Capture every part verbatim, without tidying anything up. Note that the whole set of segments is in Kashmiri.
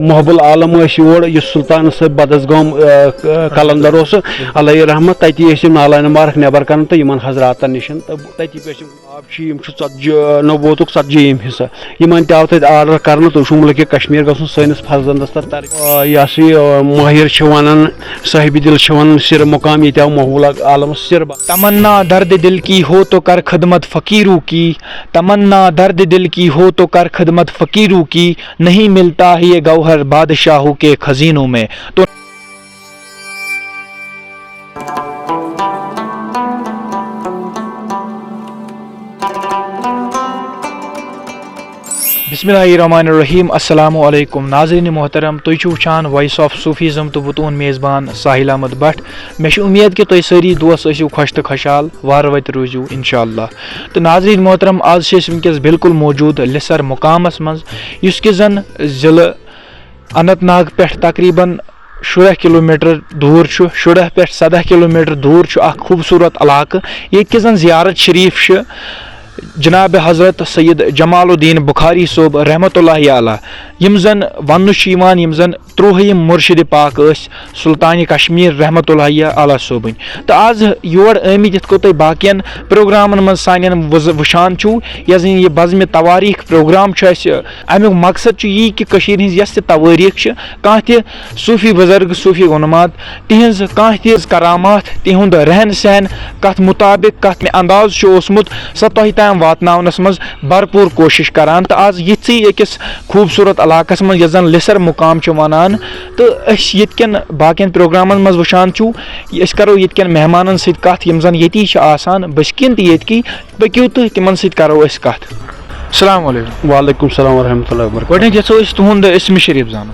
محب العالم ٲسۍ یور، یُس سلطان صٲب بدس گام، آ، آ، قلندر اوس، علیہ رحمت، تتی ٲسۍ یِم نالہ مبارک نٮ۪بر کران تہٕ یِمن حضراتن نِش تہٕ تتی پیٚو اَسہِ یِم۔ آب چھِ، یِم چھِ ژتجی، نبوتُک ژتجیٖم حصہٕ۔ یِمن تہِ آو تتہِ آرڈر کرنہٕ، تُہۍ چھِو مُلکہِ کشمیر گژھُن، سٲنِس فرزندس تتھ ترِ۔ آ، یہِ ہسا یہِ، آ، مٲہِر چھِ ونان، صاحب دل چھِ ونان، سِر مقام، ییٚتہِ آو محب العالمس سِر با-، تمنا درد دل کی ہو تو کر خدمت فقیروں کی، تمنا درد دل کی ہو تو کر خدمت فقیروں کی، نہیں ملتا ہے یہ گوہر بادشاہوں کے خزینوں میں۔ تو بسم اللہ الرحمن الرحیم۔ السلام علیکم ناظرین محترم، تُہۍ چھِو وٕچھان Voice of Sufism تہٕ بہٕ تُہُنٛد میزبان ساحل احمد بٹ۔ مےٚ چھِ اُمید کہِ تُہۍ سٲری دوس ٲسِو خۄش تہٕ خۄشحال، وارٕ وتہِ روٗزِو انشاءاللہ۔ تہٕ ناظرین محترم، آز چھِ أسۍ وٕنکیٚس بالکل موجود لِسر مقامس منٛز، یُس کہِ زن ضلعہٕ اننت ناگ پٮ۪ٹھ تقریباً شُراہ کلوٗمیٹر دوٗر چھُ، شُراہ پٮ۪ٹھ سداہ کلوٗمیٹر دوٗر چھُ اکھ خوٗبصوٗرت علاقہٕ، ییٚتہِ کہِ زن زیارت شریف چھِ جناب حضرت سید جمال الدین بخاری صٲب رحمتہ اللہ علیہ، یِم زن وننہٕ چھِ یِوان، یِم زن ترٛوہِم مرشد پاک ٲسۍ سلطان کشمیر رحمتہ اللہ علیہ صٲبٕنۍ۔ تہٕ آز یور آمٕتۍ، یِتھ کٔنۍ تُہۍ باقین پروگرامن منٛز سانٮ۪ن وٕز-، وٕچھان چھِو، یۄس زن یہِ بزمِ تواریخ پروگرام چھُ اَسہِ، اَمیُک مقصد چھُ یی کہِ کٔشیٖرِ ہٕنٛز یۄس تہِ توٲریٖخ چھِ، کانٛہہ تہِ صوٗفی بُزرگ، صوٗفی گۄنمات، تِہِنٛز کانٛہہ تہِ کرامات، تِہُنٛد رہن سہن، کَتھ مُطابِق، کَتھ انداز چھُ اوسمُت، سۄ تۄہہِ تام واتناونَس منٛز بھرپوٗر کوٗشِش کران۔ تہٕ آز یِتھسٕے أکِس خوٗبصوٗرت علاقَس منٛز، یَتھ زَن لِسَر مُقام چھِ وَنان، تہٕ أسۍ ییٚتہِ کٮ۪ن باقیَن پروگرامَن منٛز وٕچھان چھِو، أسۍ کَرو ییٚتہِ کٮ۪ن مہمانَن سۭتۍ کَتھ، یِم زَن ییٚتی چھِ آسان، بٔسکِن تہٕ ییٚتہِ کی۔ پٔکِو تہٕ تِمن سۭتۍ کرو أسۍ کتھ۔ السلام علیکم۔ وعلیکم السلام ورحمۃ اللہ وبرکاتہ۔ گۄڈٕنیتھ یژھو أسۍ تُہُنٛد اسم شریف زانُن۔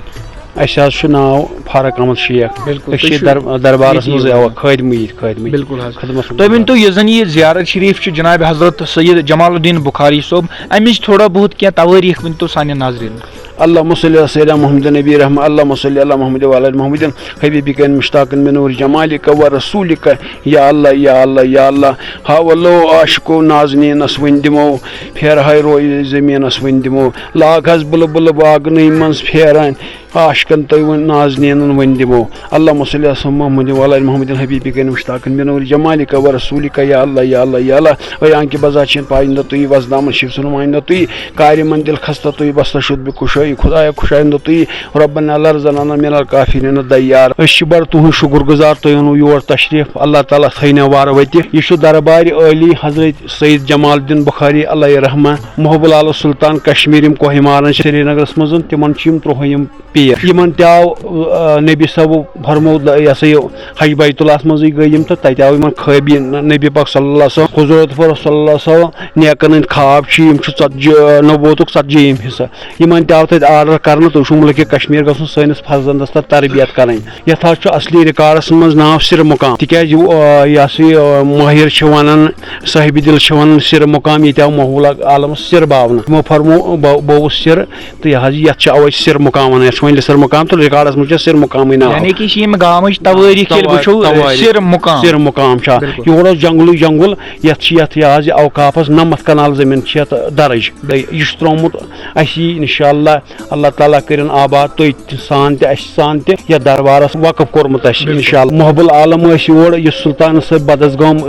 اسہِ حظ چھُ ناو فاروق احمد شیخ۔ بِلکُل، أسۍ تُہۍ چھِ چھِو در-، دربارس ییٚتی منٛز، یِوان۔ اوا، خٲدمٕے ییٚتہِ، خٲدمٕے۔ بِلکُل حظ۔ خدمتس منٛز۔ تُہۍ ؤنۍ تو، یُس زن یہِ زیارت شریف چھِ جناب حضرت سید جمال الدین بخاری صٲب، امِچ تھوڑا بہت کینٛہہ توٲریٖخ ؤنۍ تو سانٮ۪ن ناظریٖنن۔ اللہم صلی علی سیدنا محمد نبی رحمہ، اللہم صلی علی محمد وعلی آل محمد، حبیبی کن مشتاقن بنور جمالک و رسولک، یا اللہ، یا اللہ، یا اللہ۔ ہاولو عاشقو نازنینس وۄنۍ دِمو، پھیرہاے رویہِ زٔمیٖنس وۄنۍ دِمو۔ لاگ حظ بُلبُل باغنٕے منٛز پھیران، عاشقن تُہۍ وۄنۍ نازنینن وۄنۍ دِمو۔ اللہم صلی علی محمد وعلی آل محمد، حبیبی کن مشتاقن بنور جمالک و رسولک، یا اللہ، یا اللہ، یا اللہ۔ اے آنکہ بزا چھین پایندہ تُہی، وزنامن شیف سُن نمائندہ تُہی، کارِ من دل خستہ تُہی، بستہ شد بہ کشائی، خدایا کشایندہ تُہی، ربنا لرزنانا من الکافرین دیار۔ أسۍ چھِ بڑٕ تُہُنٛد شُکُر گُزار، تُہۍ اوٚنوُ یور تشریف۔ اللہ تعالیٰ تھٲینو وارٕ وتہِ۔ یہِ چھُ دربارِ عٲلی حضرت سید جمال الدین بخاری علیہ رحمہ، محب العالم سلطان کشمیر، یِم کوہہِ ماران چھِ سرینگرس منٛز، تِمن چھِ یِم ترٛوہے یِم پیر۔ یِمن تہِ آو، آ، نبی صٲبو فرموو، یہِ ہسا یہِ حج بیت اللہس منٛزٕے گٔے یِم تہٕ تتہِ آو یِمن خٲبی ن-، نبی پاک صلی اللہ علیہ وسلم، حضور فرموو صلی اللہ علیہ وسلم، نیکن ہٕنٛدۍ خواب چھِ، یِم چھِ ژتجی، نبوتُک ژتجیٖم حصہٕ۔ یِمن تہِ آو تتہِ آرڈر کرنہٕ، تُہۍ چھِو مُلکہِ کشمیر گژھُن، سٲنِس فرزندس تتھ تربیت کرٕنۍ۔ یتھ حظ چھُ اصلی ریکارڈس منٛز ناو سِر مقام، تِکیازِ یہِ، آ، یہِ ہسا یہِ، آ، مٲہِر چھِ ونان، صاحبِ دِل چھِ ونان سِر مقام، ییٚتہِ آو محب العالم سِر باونہٕ۔ تِمو فرموو، بہ-، بووُس سِر، تہٕ یہِ حظ، یتھ چھِ اوے سِر مقام ونان، یتھ چھِ وۄنۍ سِر مقام تہٕ ریکارڈس منٛز چھِ سِر مقامٕے ناو۔ یعنی کہِ یہِ چھِ یِم گامٕچ توٲریٖخ، ییٚلہِ توٲ-، وٕچھو، توٲریٖخ۔ سِر مقام۔ سِر مقام چھا۔ بِلکُل۔ یور اوس جنگلٕے جنگل، یتھ چھِ یتھ، یہِ حظ، یہِ اوقافس نمتھ کنال زٔمیٖن چھِ یتھ درج۔ یہِ چھُ ترٛوومُت اَسہِ یی، انشاءاللہ، اللہ تعالیٰ کٔرِن آباد تُہۍ تہِ سان تہِ، اَسہِ سان تہِ، یَتھ دربارَس وقف کوٚرمُت اَسہِ، بِلکُل۔ انشاءاللہ۔ محب العالم ٲسۍ یور، یُس سلطان صٲب بدس گام، آ،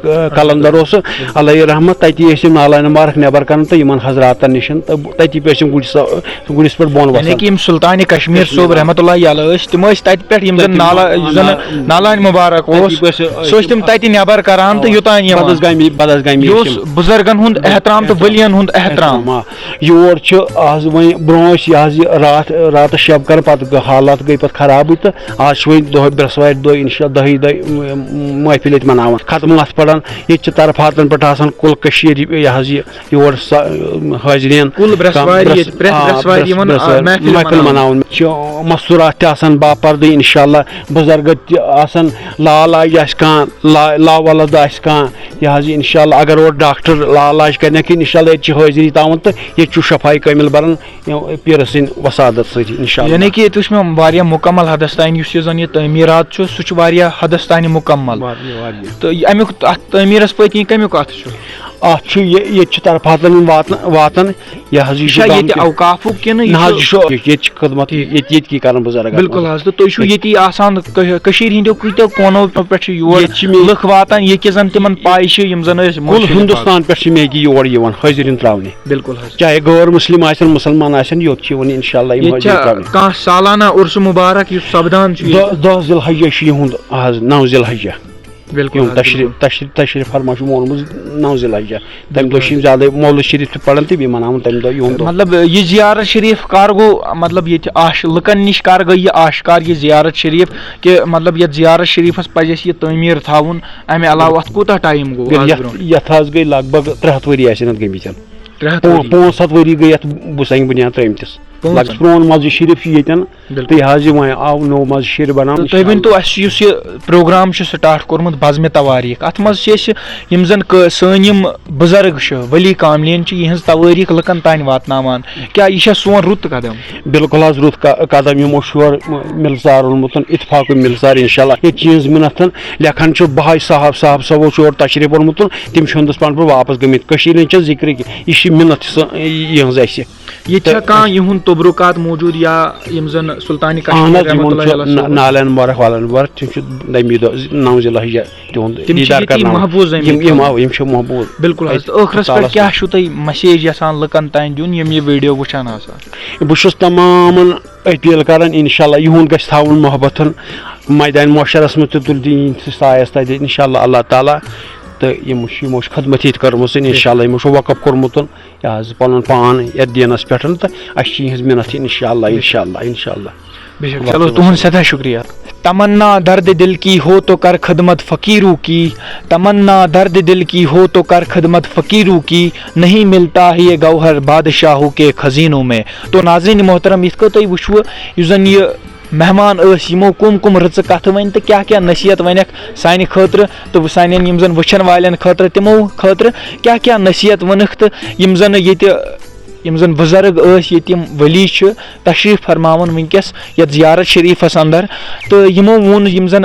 آ، قلندر اوس، علیہ رحمت، تَتی ٲسۍ یِم نالہ مبارک نٮ۪بر کران تہٕ یِمن حضراتن نِش، تہٕ تَتی پٮ۪ٹھ ٲسۍ یِم گُرِس، گُرِس پٮ۪ٹھ بۄن یعنی وَسان۔ کہِ یِم سلطان کشمیر صٲب رحمتہ اللہ علیہ ٲسۍ، تِم ٲسۍ تَتہِ پٮ۪ٹھ، یِم زَن تَتہِ نالہ، یُس زَن نالہ، نالہ مبارک اوس، تَتی ٲسۍ، سُہ ٲسۍ تِم تَتہِ نٮ۪بر کران تہٕ یوٚتام یِوان۔ بدس گامی، بدس گامی یہِ ٲسۍ اوس یِم۔ بُزرگن ہُنٛد احترام تہٕ ؤلین ہُنٛد احترام۔ آ۔ یور چھُ آز وۄنۍ برونٛہہ ٲسۍ یہِ حظ یہِ راتھ، راتَس شب کران، پتہٕ گٔے حالات گٔے پتہٕ خرابٕے تہٕ آز چھُ وۄنۍ دۄہے برٛٮ۪سوارِ دۄہ، انشاءاللہ، دَہہِ دۄہہِ، م-، م-، محفِل ییٚتہِ مناوان، ختمات پران۔ ییٚتہِ چھِ طرفاتن پٮ۪ٹھ آسان کُل کٔشیٖرِ یہِ حظ یہِ یور سا-، حٲضریٖن۔ کُل برٛٮ۪سوارِ کانٛہہ ییٚتہِ، برٛٮ۪س-، پرٛٮ۪تھ آ، برٛٮ۪سوارِ برٛٮ۪س-، یِوان، آ، برٛٮ۪سوارِ محفِل محفِل مناونہٕ۔ مناونہٕ۔ چھِ مستوٗرات تہِ آسان باپردٕ، انشاءاللہ، بُزرگ تہِ آسان، لاعلاج آسہِ کانٛہہ، لا-، لاولد آسہِ کانٛہہ، یہِ حظ یہِ انشاءاللہ اگر اورٕ ڈاکٹر لا علاج کرنہٕ کِہیٖنۍ، انشاءاللہ ییٚتہِ چھِ حٲضری تاوان تہٕ ییٚتہِ چھُ شفاعی کٲمِل بران یہِ پیٖرٕ سٕنٛدِ وسادت سۭتۍ، انشاءاللہ۔ یعنی کہِ ییٚتہِ وٕچھ مےٚ واریاہ مُکمل حدس تام، یُس یہِ زن یہِ تعمیٖرات چھُ، سُہ چھُ واریاہ حدس تام مُکمل۔ واریاہ، واریاہ۔ تہٕ یہِ امیُک، اتھ تعمیٖرس پٔتۍ کِنۍ کمیُک اتھٕ چھُ؟ اَتھ چھُ یہِ، ییٚتہِ چھُ طرفاتن یِم واتن واتان۔ یہِ حظ، یہِ یہِ چھُ چھا گام ییٚتہِ تہِ اوقافُک کِنہٕ یہِ نہ حظ، چھُ یہِ چھُ ییٚتہِ چھُ خدمت، ٹھیٖک۔ ییٚتہِ ییٚتہِ کی کران بُزرگ حظ۔ بِلکُل حظ، تہٕ تُہۍ چھِو ییٚتی آسان کٔ- کٔشیٖرِ ہِنٛدیو کۭتیو کوٗنو پٮ۪ٹھ چھِ یور ییٚتہِ چھِ مےٚ لُکھ واتان، یہِ کہِ زَن تِمَن پَے چھِ، یِم زَن ٲسۍ کُل مُرشِد ہِندُستان پٮ۪ٹھ چھِ مےٚ ییٚکیٛاہ یور یِوان حٲضِریٖن ترٛاونہِ۔ بِلکُل حظ۔ چاہے غٲر مُسلِم آسن، مُسلمان آسن، یوٚت چھِ یِوان اِنشاء اللہ یِم ییٚتہِ حٲضِریٖن چھا ترٛاونہِ۔ کانٛہہ سالانہ عُرسہٕ مُبارک یُس سپدان چھُ ییٚتہِ؟ دَہ، دَہ ذی الحجہ چھُ یِہُنٛد حظ، نَو ذی الحجہ۔ بِلکُل یِم حظ، تشریٖف، بِلکُل۔ تشریٖف، تشریٖف فرما چھُ مونمُت نَو ذی الحجہ۔ تَمہِ دۄہ چھِ یِم زیادَے مولوٗد شریٖف تہِ پَران تہٕ بیٚیہِ مَناوان تَمہِ دۄہ یِہُنٛد دۄہ۔ مطلب، یہِ زیارت شریٖف کر گوٚو، مطلب، ییٚتہِ آش-، لُکن نِش کر گٔے یہِ آشکار، یہِ زیارت شریٖف، کہِ، مطلب، یَتھ زیارت شریٖفَس پَزِ اَسہِ یہِ تعمیٖر تھاوُن، اَمہِ علاوٕ اَتھ کوٗتاہ ٹایم گوٚو بِل-، آز یَتھ، برٛونٛہہ؟ یَتھ حظ گٔے لگ بگ ترٛےٚ ہَتھ ؤری آسن اَتھ گٔمٕتۍ۔ ترٛےٚ ہَتھ پانٛ-، ؤری۔ پانٛژھ ہَتھ ؤری گٔے اَتھ بُسَنہِ بُنیاد ترٛٲمتِس۔ پانٛژھ لگ ہَتھ۔ پرٛون مسجد شریٖف چھُ ییٚتٮ۪ن، بِلکُل۔ تہٕ یہِ حظ یہِ وۄنۍ آو نوٚو مسجد شریٖف بناونہٕ۔ تُہۍ ؤنۍ تو اَسہِ، یُس یہِ پروگرام چھُ سٹارٹ کوٚرمُت بزمِ توٲریٖخ، اَتھ منٛز چھِ أسۍ یِم زَن کٲ-، سٲنۍ یِم بُزرگ چھِ، ؤلی کاملین چھِ، یِہٕنٛز توٲریٖخ لُکَن تام واتناوان۔ کیٛاہ یہِ چھا سون رُت قدم؟ بِلکُل حظ، رُت ق-، قدم یِمو چھُ یورٕ مِلژار اوٚنمُت، اِتفاق مِلژار، اِنشاء اللہ۔ ییٚتہِ چھِ یِہٕنٛز مِنَت لیکھان چھُ، بہاے صاحب، صاحب صٲبو چھُ یورٕ تشریٖف اوٚنمُت، تِم چھِ ہِندُستان پٮ۪ٹھ واپس گٔمٕتۍ۔ کٔشیٖرِ ہِنٛز چھےٚ ذِکرٕے کینٛہہ، یہِ چھِ مِنَت سٲ-، یِہٕنٛز اَسہِ۔ ییٚتہِ چھا تہٕ کانٛہہ یِہُنٛد توبرُکات موجود یا یِم زَن سلطانِ اہن کشمیر حظ، رحمتہ یِمن اللہ چھُ علیہ نہ-، صٲبُن؟ نالین مبارک والین مبارک، تِم چھِ نَمی دۄہ نَو ذی الحجہ تِہُنٛد تِم چھِ دیٖدار ییٚتی کرناوان۔ محفوٗظ آمٕتۍ یِم، یِم تھاونہٕ۔ آو-، یِم چھِ محفوٗظ۔ بِلکُل حظ۔ أتھۍ تہٕ ٲخرس پٮ۪ٹھ تعالس کیٛاہ منٛز۔ چھُو تُہۍ message یژھان لُکن تام دیُن، یِم یہِ video وٕچھان آسان؟ بہٕ چھُس تمامن اپیل کران، انشاءاللہ یِہُنٛد گژھِ تھاوُن محبتن میدان محشرس منٛز تہِ تُلہِ دِنۍ سایس تتہِ، انشاءاللہ اللہ تعالیٰ۔ تہٕ یِم چھِ، یِمو چھِ خدمت ییٚتہِ کٔرمٕژ، انشاءاللہ یِمو چھُ وقف کوٚرمُت۔ یہِ حظ پَنُن پان یَتھ دیٖنَس پٮ۪ٹھ، تہٕ اَسہِ چھِ یِہٕنٛز مِنَت، اِنشاءاللہ، اِنشاءاللہ، اِنشاءاللہ۔ بے شک۔ چلو، تُہُنٛد سٮ۪ٹھاہ شُکریہ۔ تمنا درد دل کی ہو تو کر خدمت فقیروں کی، تمنا درد دل کی ہو تو کر خدمت فقیروں کی، نہیں ملتا ہے یہ گوہر بادشاہوں کے خزینوں میں۔ تو ناظرین محترم، یِتھ کٔنۍ تُہۍ وٕچھوٕ، یُس زَن یہِ مہمان ٲسۍ، یِمو کُم کُم رٕژٕ کَتھٕ ؤنۍ تہٕ کیٛاہ کیٛاہ نصیحت ؤنٮ۪کھ سانہِ خٲطرٕ تہٕ سانٮ۪ن یِم زَن وٕچھَن والٮ۪ن خٲطرٕ، تِمو خٲطرٕ کیٛاہ کیٛاہ نصیحت ؤنٕکھ، تہٕ یِم زَن ییٚتہِ، یِم زَن بُزرگ ٲسۍ، ییٚتہِ یِم ؤلی چھِ تشریٖف فرماوان وٕنکیٚس یَتھ زیارت شریٖفَس اندر، تہٕ یِمو ووٚن یِم زَن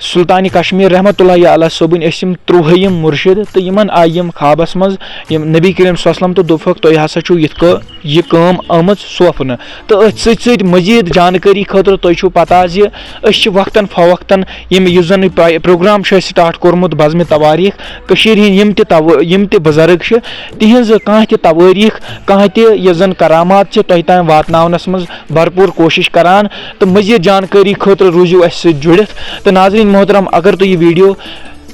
سلطانِ کشمیر رحمتہ اللہ علیہ صٲبٕنۍ ٲسۍ یِم ترٛوہِم مُرشِد، تہٕ یِمن آیہِ یِم خوابس منٛز، یِم نبی کریم صلی اللہ علیہ وسلم، تہٕ دوٚپُکھ، "تُہۍ ہسا چھِو یِتھ کٔنۍ یہِ کٲم آمٕژ سوپنہٕ۔" تہٕ أتھۍ سۭتۍ سۭتۍ مزید جانکٲری خٲطرٕ، تۄہہِ چھِو پتہ زِ أسۍ چھِ وقتاً فوقتاً یِم، یُس زن یہِ پرا-، پروگرام چھُ اَسہِ سٹارٹ کوٚرمُت بزمِ توٲریٖخ، کٔشیٖرِ ہِنٛدۍ یِم تہِ تو-، یِم تہِ بُزرگ چھِ، تِہنٛز کانٛہہ تہِ توٲریٖخ، کانٛہہ تہِ یۄس زن کرامات چھِ، تۄہہِ تام واتناونس منٛز بھرپوٗر کوٗشِش کران۔ تہٕ مزید جانکٲری خٲطرٕ روٗزِو اَسہِ سۭتۍ جُڑِتھ۔ تہٕ ناظرین محترم، اگر تُہۍ یہِ video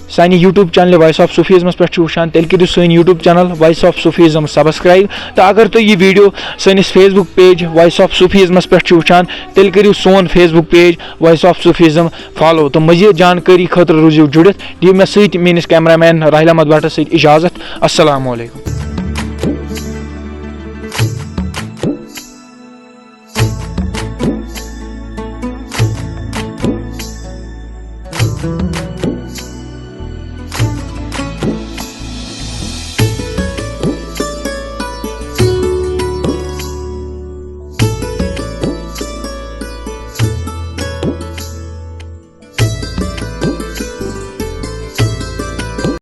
سانہِ YouTube channel Voice of Sufism پٮ۪ٹھ چھِو وٕچھان، تیٚلہِ کٔرِو سٲنۍ YouTube channel Voice of Sufism subscribe۔ تہٕ اگر تُہۍ یہِ video سٲنِس Facebook page Voice of Sufism پٮ۪ٹھ چھِو وٕچھان، تیٚلہِ کٔرِو سون Facebook page Voice of Sufism follow۔ تہٕ مزید جانکٲری خٲطرٕ روٗزِو جُڑِتھ۔ دِیِو مےٚ سۭتۍ میٲنِس cameraman راحل احمد بٹس سۭتۍ اجازت۔ السلام علیکم۔